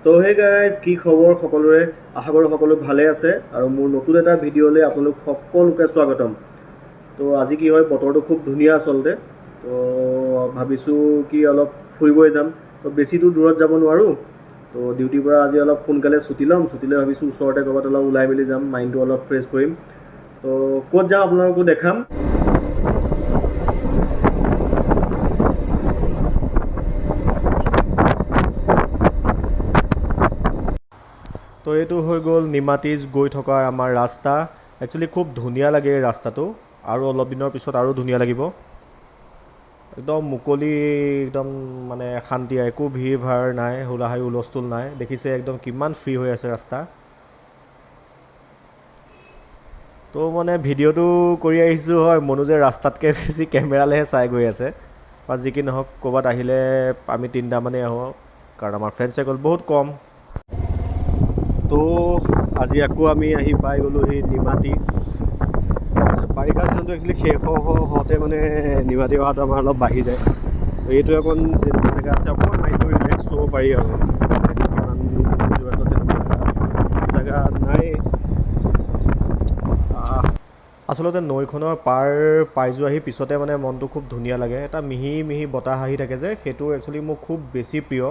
তো hey guys, কি খবৰ সকলোৰে? আশা কৰোঁ সকলো ভালে আছে আৰু মোৰ নতুন এটা ভিডিঅ'লৈ আপোনালোক সকলোকে স্বাগতম। তো আজি কি হয়, বতৰটো খুব ধুনীয়া আচলতে। তো ভাবিছোঁ কি অলপ ফুৰিবই যাম। তো বেছি দূৰ দূৰত যাব নোৱাৰোঁ, তো ডিউটিৰ পৰা আজি অলপ সোনকালে ছুটি ল'ম। ছুটি লৈ ভাবিছোঁ ওচৰতে ক'ৰবাত অলপ ওলাই মেলি যাম, মাইণ্ডটো অলপ ফ্ৰেছ কৰিম। তো ক'ত যাওঁ আপোনালোকো দেখাম। তো এইটো হৈ গ'ল নিমাতীজ গৈ থকাৰ আমাৰ ৰাস্তা। একচুৱেলি খুব ধুনীয়া লাগে এই ৰাস্তাটো, আৰু অলপ দিনৰ পিছত আৰু ধুনীয়া লাগিব। একদম মুকলি, একদম মানে শান্তি, একো ভিৰ ভাৰ নাই, হুলাহাই হুলস্থুল নাই। দেখিছে একদম কিমান ফ্ৰী হৈ আছে ৰাস্তা। তো মানে ভিডিঅ'টো কৰি আহিছোঁ হয়, মনোজে ৰাস্তাতকৈ বেছি কেমেৰালৈহে চাই গৈ আছে। বা যি কি নহওক, ক'ৰবাত আহিলে আমি তিনিটামানেই আহোঁ, কাৰণ আমাৰ ফ্ৰেণ্ড চাৰ্কল বহুত কম। তো আজি আকৌ আমি আহি পাই গ'লোঁ সেই নিমাতী। বাৰিষা ছিজনটো একচুৱেলি শেষ হওঁতে মানে নিমাতী অহাটো আমাৰ অলপ বাঢ়ি যায়। এইটো অকণ যেনেকুৱা জেগা আছে অকণমান মাইণ্ডটো ৰিলেক্স হ'ব পাৰি আৰু ইমান যোৰহাটত তেনেকুৱা জেগা নাই। আচলতে নৈখনৰ পাৰ পাই যোৱাহি পিছতে মানে মনটো খুব ধুনীয়া লাগে। এটা মিহি মিহি বতাহ আহি থাকে যে, সেইটো একচুৱেলি মোৰ খুব বেছি প্ৰিয়।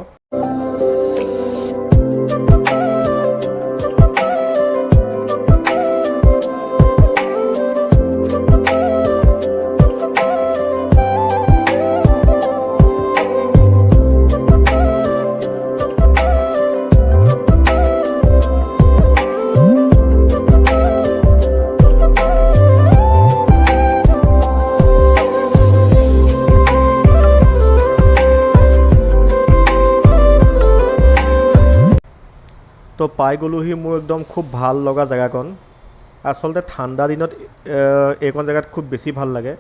তো পাই গ'লোহি মোৰ একদম খুব ভাল লগা জেগাকণ। আচলতে ঠাণ্ডা দিনত এইকণ জেগাত খুব বেছি ভাল লাগে।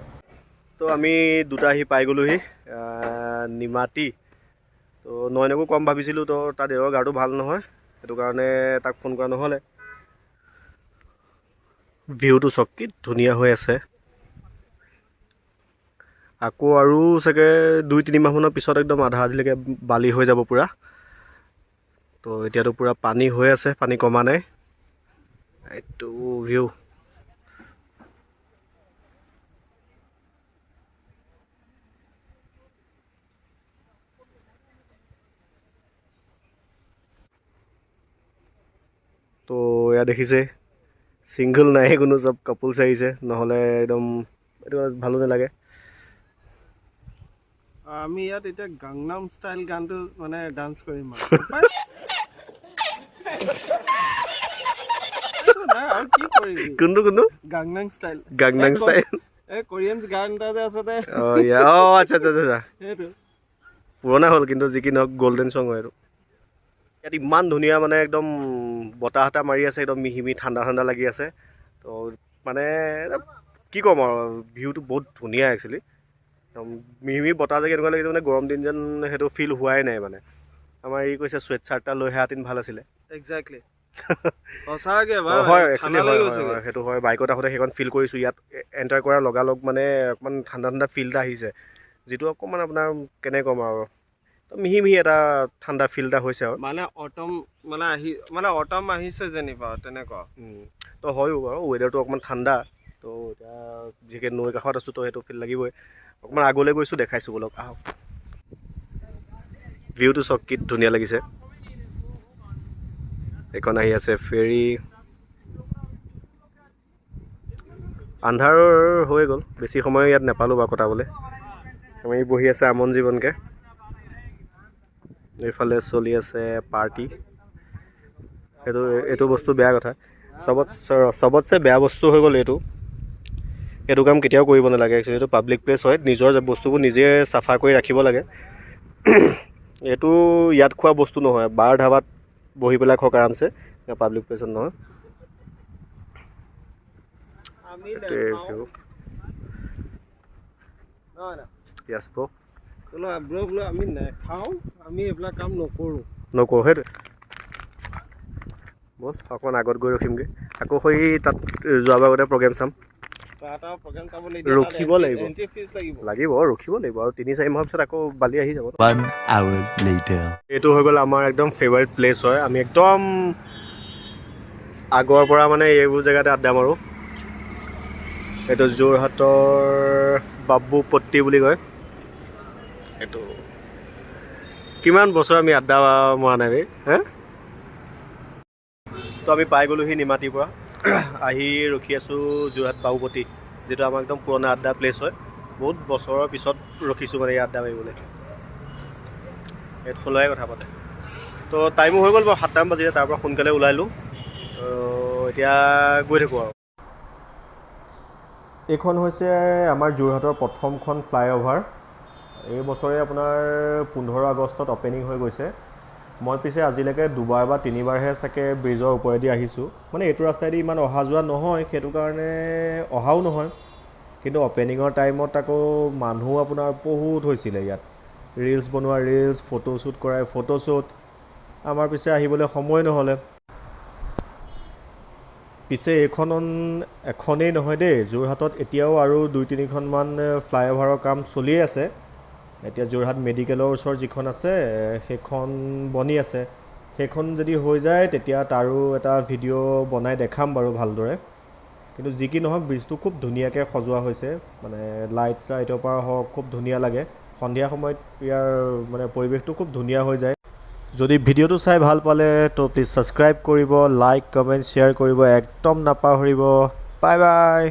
তো আমি দুটা আহি পাই গ'লোহি নিমাতী। তো নয়নকো কম ভাবিছিলোঁ, তো তাৰ দেউৰৰ গাটো ভাল নহয়, সেইটো কাৰণে তাক ফোন কৰা নহ'লে। ভিউটো চাওক কি ধুনীয়া হৈ আছে। আকৌ আৰু চাগে 2-3 মাহমানৰ পিছত একদম আধা আধিলৈকে বালি হৈ যাব পূৰা। তো এতিয়াতো পূৰা পানী হৈ আছে, পানী কমা নাই। এইটো ভিউ। তো এয়া দেখিছে ছিংগল নাই কোনো, চব কাপলছ আহিছে, নহ'লে একদম এইটো ভালো নালাগে। আমি ইয়াত এতিয়া গাংনাম ষ্টাইল গানটো মানে ডান্স কৰিম আৰু। কোনটো কোনটো? Gangnam style. Gangnam style. এই কোৰিয়ান গান এটা যে আছে। অ' আচ্ছা আচ্ছা আচ্ছা, সেইটো পুৰণা হ'ল কিন্তু যি কি নহওক গল্ডেন চং হয় এইটো। ইয়াত ইমান ধুনীয়া মানে একদম বতাহ এটা মাৰি আছে, একদম মিহি মিহি ঠাণ্ডা ঠাণ্ডা লাগি আছে। তো মানে কি ক'ম আৰু, ভিউটো বহুত ধুনীয়া একচুৱেলি। একদম মিহি মিহি বতাহ যে এনেকুৱা লাগিছে মানে গৰম দিন যেন সেইটো ফিল হোৱাই নাই। মানে আমাৰ ই কৈছে চুৱেট চাৰ্ট এটা লৈ অহা ভাল আছিলে। এক্সেক্টলি, সঁচাকৈ হয়, একচুৱেলি হয়, সেইটো হয়। বাইকত আহোঁতে সেইখন ফিল কৰিছোঁ। ইয়াত এণ্টাৰ কৰাৰ লগালগ মানে অকণমান ঠাণ্ডা ঠাণ্ডা ফিল এটা আহিছে, যিটো অকণমান আপোনাৰ কেনে ক'ম আৰু, মিহি মিহি এটা ঠাণ্ডা ফিল এটা হৈছে আৰু। মানে অটম মানে আহি মানে অটম আহিছে যেনিবা তেনেকুৱা। তো হয়ো বাৰু, ৱেডাৰটো অকণমান ঠাণ্ডা। তো এতিয়া বিশেষকৈ নৈ কাষত আছোঁ, তো সেইটো ফিল লাগিবই। অকণমান আগলৈ গৈছোঁ, দেখাইছোঁ ব'লক, আহক। ভিউটো চাওক কি ধুনীয়া লাগিছে। এইখন আহি আছে ফেৰী। আন্ধাৰ হৈ গ'ল, বেছি সময় ইয়াত নাপালোঁ বাৰু কটাবলৈ। আমি বহি আছে আমন জীৱনকৈ। এইফালে চলি আছে পাৰ্টি। সেইটো এইটো বস্তু বেয়া কথা, চবতছে বেয়া বস্তু হৈ গ'ল এইটো। এইটো কাম কেতিয়াও কৰিব নালাগে। একচুৱেলি এইটো পাব্লিক প্লেচ হয়, নিজৰ বস্তুবোৰ নিজে চাফা কৰি ৰাখিব লাগে। এইটো ইয়াত খোৱা বস্তু নহয়, বাৰ ধাবাত বহি পেলাই খাওক আৰামছে, পাব্লিক প্লেচত নহয়। আমি নাখাওঁ, আমি এইবিলাক কাম নকৰোঁ। নকৰোঁ, সেইটোৱে। ব'ল অকণমান আগত গৈ ৰখিমগৈ, আকৌ সেই তাত যোৱাবাৰ আগতে প্ৰগ্ৰেম চাম। কিবা এটা প্ৰগ্ৰেম চাবলৈ ৰখিব লাগিব। এণ্ট্ৰি ফিজ লাগিব। লাগিব, ৰখিব লাগিব আৰু 3-4 মাহৰ পিছত আকৌ বালি আহি যাব। One hour later. এইটো হৈ গ'ল আমাৰ একদম ফেভাৰিট প্লেচ হয়। আমি একদম আগৰ পৰা মানে এইবোৰ জেগাতে আড্ডা মাৰোঁ। এইটো যোৰহাটৰ বাবুপট্টি বুলি কয়। এইটো কিমান বছৰ আমি আড্ডা মৰা নাই বে, হে। তো আমি পাই গ'লোহি নিমাতীৰ পৰা আহি ৰখি আছোঁ যোৰহাট বাবুপট্টি, যিটো আমাৰ একদম পুৰণা আড্ডা প্লেচ হয়। বহুত বছৰৰ পিছত ৰখিছোঁ মানে এই আড্ডা মাৰিবলৈ। হেডফোন লগাই কথা পাতে। তো টাইমো হৈ গ'ল বাৰু, 7টামান বাজিলে। তাৰ পৰা সোনকালে ওলালোঁ। তো এতিয়া গৈ থাকোঁ আৰু। এইখন হৈছে আমাৰ যোৰহাটৰ প্ৰথমখন ফ্লাইঅভাৰ। এই বছৰে আপোনাৰ 15 আগষ্টত অ'পেনিং হৈ গৈছে। মই পিছে আজিলৈকে দুবাৰ বা তিনিবাৰহে চাগে ব্ৰিজৰ ওপৰেদি আহিছোঁ। মানে এইটো ৰাস্তাইদি ইমান অহা যোৱা নহয়, সেইটো কাৰণে অহাও নহয়। কিন্তু অ'পেনিঙৰ টাইমত আকৌ মানুহ আপোনাৰ বহুত হৈছিলে ইয়াত। ৰিলচ বনোৱা ৰিলচ, ফটোশ্বুট কৰাই ফটোশ্বুট। আমাৰ পিছে আহিবলৈ সময় নহ'লে। পিছে এইখন এখনেই নহয় দেই, যোৰহাটত এতিয়াও আৰু দুই তিনিখনমান ফ্লাইঅভাৰৰ কাম চলিয়ে আছে। এতিয়া যোৰহাট মেডিকেলৰ ওচৰত যিখন আছে, সেইখন বনি আছে। সেইখন যদি হৈ যায়, তেতিয়া তাৰো এটা ভিডিঅ' বনাই দেখাম বাৰু ভালদৰে। কিন্তু যি কি নহওক, ব্ৰিজটো খুব ধুনীয়াকৈ সজোৱা হৈছে। মানে লাইট চাইটৰ পৰা হওক, খুব ধুনীয়া লাগে। সন্ধিয়া সময়ত ইয়াৰ মানে পৰিৱেশটো খুব ধুনীয়া হৈ যায়। যদি ভিডিঅ'টো চাই ভাল পালে, তো প্লিজ ছাবস্ক্ৰাইব কৰিব, লাইক, কমেণ্ট, শ্বেয়াৰ কৰিব একদম নাপাহৰিব। Bye bye.